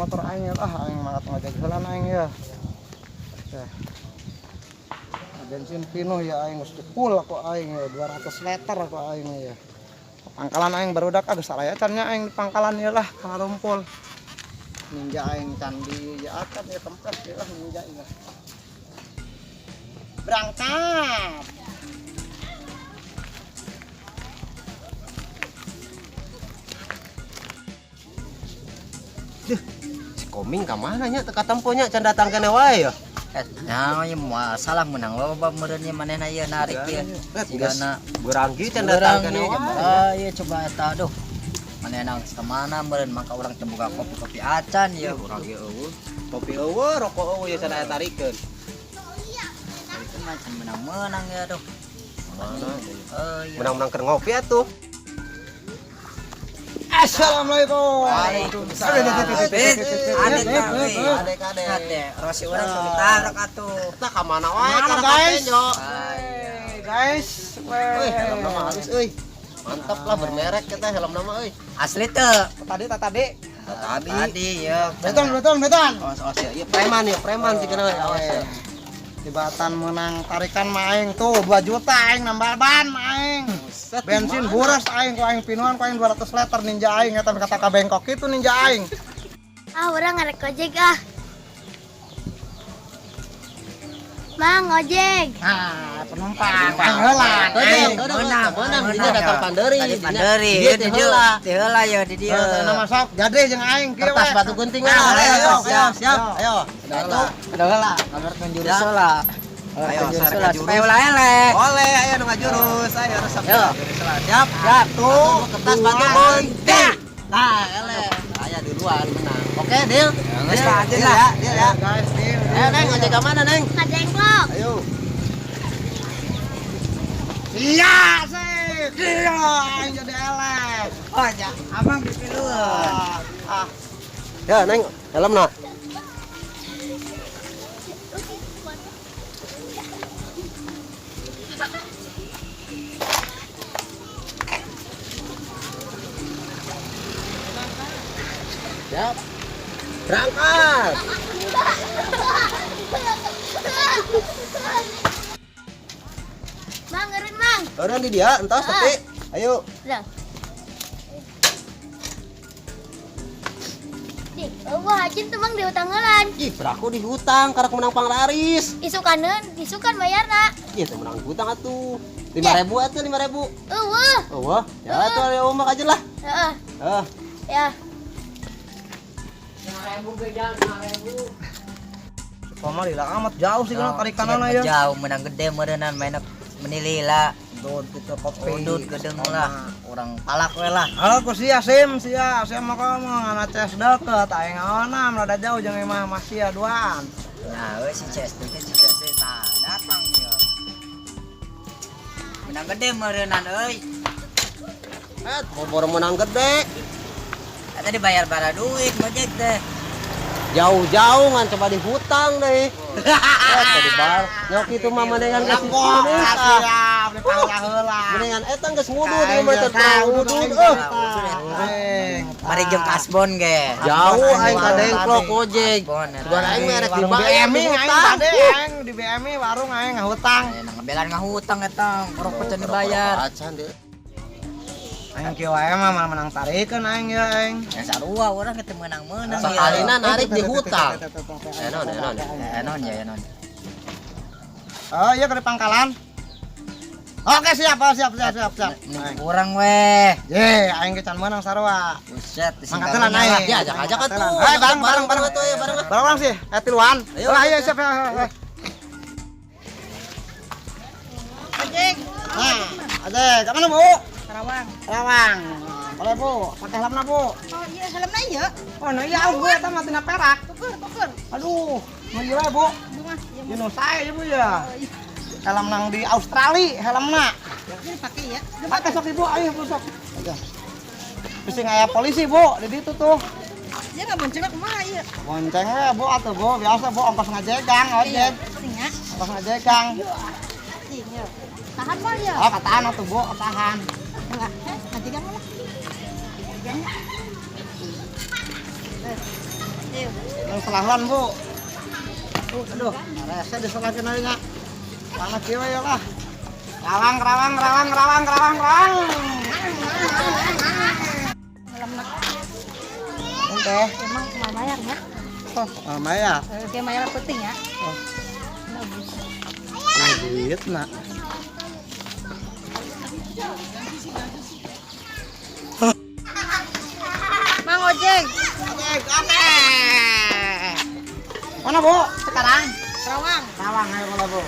Motor aing ya. Ah, aing mangkat ngojek heula aing ya. Ya. Nah, bensin pinuh ya aing geus full aku aing ya 200 liter aku aing ya. Pangkalan aing barudak ah geus saraya can nya aing di pangkalan ya lah karumpul. Ninja aing can di ya akan ya kempes ya lah ninja ya. Berangkat. Duh, si Koming ka mana nya teu katempo nya can datang keneh wae ya. Nah, ieu masalah menang loba meureun ieu manehna ieu narik ieu. Sigana Beurang kieu can datang keneh wae. Ah, ieu coba eta aduh. Manehna geus ka mana meureun mangka urang teu boga kopi-kopi acan ieu. Urang ge eueuh. Kopi eueuh, rokok eueuh ya can aya tarikeun. Tarikeun mah can menang-menang ya aduh. Mana? Iya. Menang-menang keur ngopi atuh. Assalamualaikum. Waalaikumsalam. Adek adek. Ade, rosi urang teu ditarik atuh. Kita ka mana wae Mana, kana guys? katenjo. Hey, guys. Euy, helm nama halus euy. Mantap lah bermerek kita helm nama euy. Asli teu. Tadi tak tadi. Tadi. Tadi ya. Beton beton beton. Awas awas ya. Ieu preman ya, preman sih kena awas ya. Tibatan menang tarikan mah aing tuh 2 juta aing nambal ban aing. Buset, Bensin di mana? boros aing ku aing pinuhan ku aing 200 liter ninja aing eta kata ka bengkok itu ninja aing. Ah, orang ngarek ojek ah. Mang ojek. Nah, penumpang aing heula. Menang, Aing. menang, menang, dinya datang panderi, Tadi dinya- panderi, dia di teh dieu, heula. di heula ya di dieu. Heeh, nama sok jadi jeung aing kieu Kertas we. batu gunting Nah, lah. ayo, Ayo, ayo, siap, siap. Ayo. Satu. Ada heula, ngamerkeun jurus heula. Ayo, Jurus sarek heula jurus. supaya ulah eleh. Boleh, ayo nu ngajurus, ayo resep. Yo. Jurus heula. Siap. Siap. Satu, kertas batu gunting. Nah, eleh. Saya duluan menang. Oke, deal. Geus lah, Deal deal lah. ya, deal ya. Guys, deal. Ayo, Neng, ngojek ke mana, Neng? Ka Dengklok. Ayo. Iya, sih. Iya, aing jadi eleh. Oh, ya, abang dipiluan. Ah, Ya, Neng, helm nah. Siap. Berangkat. Mang ngeureun mang. Orang di dia, entos tapi. Ayo. Lah. Dik, eueuh hajin tuh mang diutang heulaan. Ih, beraku di hutang karena menang panglaris. Isukaneun, isukan bayarna. Ih, teu menang hutang atuh. 5.000 atuh, 5.000. Eueuh. Oh, wah. Ya atuh ayo umak aja lah. Heeh, Ah, ya. Koma lila amat jauh sih kana tarikanana ya. Jauh menang gede meureunan mainna menilila. Udut gitu kopi. Udut gedeng lah, urang palak we lah. Halo ku sia sim sia sia mah kamu ngana ces deket aing awana rada jauh jeung imah masih ya duaan. Nah, euy si Ces teh si Ces teh tah datang ya. Menang gede meureunan euy. eh, boro menang gede. Eta dibayar bara duit ngojek teh. Jauh-jauh ngan coba di hutang deh. Eh, tadi bar. Nyok itu mah mendingan geus Siap, dipanglah heula. Mendingan eta geus ngudud ieu mah teh ngudud euh. Mari jeung kasbon ge. Jauh aing ka Dengklok ojek. Kasbon eta. Sugan aing merek di Warung bayar BMI di aing hutang. tadi aing di BMI warung aing ngahutang. Nah, ngebelan ngahutang eta, rokok can dibayar. Acan deh. Aing kieu wae mah malah menang tarikeun aing ya aing. Ya sarua urang teh menang-menang. Sakalina narik di hutang. Enon, enon. Enon ya enon. Oh iya ke pangkalan. Oke siap, oh, siap, siap, siap, siap. Nih, Kurang weh. Ye, aing ge can menang sarua. Buset, Mangkatelan aing. Ya, ajak-ajak atuh. Ayo bareng bareng bareng atuh, ayo bareng. Bareng orang sih, eh tiluan. Ayo, Ayo, ayo siap, ayo, ayo. Ojek, Nah, ojek, ke mana, Bu? Karawang. Karawang. Boleh, Bu. Pakai helmna, Bu. Oh iya, helmna ieu. Oh, nah iya, Bu, eta mah tina perak. Tuker, tuker. Aduh, nu ieu we, Bu. Bunga, ieu Ieu nu sae ieu, Bu ya. Helm nang di Australia, helmna. Ini pakai ya. Pakai sok Ibu, ayo Bu sok. Aja. Bisi ngaya polisi, Bu, di ditu tuh. Dia nggak bonceng kumaha ieu? Bonceng we, Bu, atuh, Bu. Biasa, Bu, ongkos ngajegang, ojek. Sing ya. Ongkos ngajegang. Sing ya. Tahan mah ya. Oh, katahan atuh, Bu, katahan. Enggak, eh, ngajegang lah. Ngajegangnya. Eh. Iya. Yang selahan, Bu. Aduh, rese diselahkeun aja nya. Mana kieu ya lah. Rawang, rawang, rawang, rawang, rawang, rawang. Helmna. Oke. Emang kumaha bayar ya? Oh, maya. Oke, bayar penting ya. Oh. Bagus. Ini duit nak. Mang ojek. Oke, oke. Mana, Bu? Sekarang. Kerawang. Rawang ayo kalau Bu.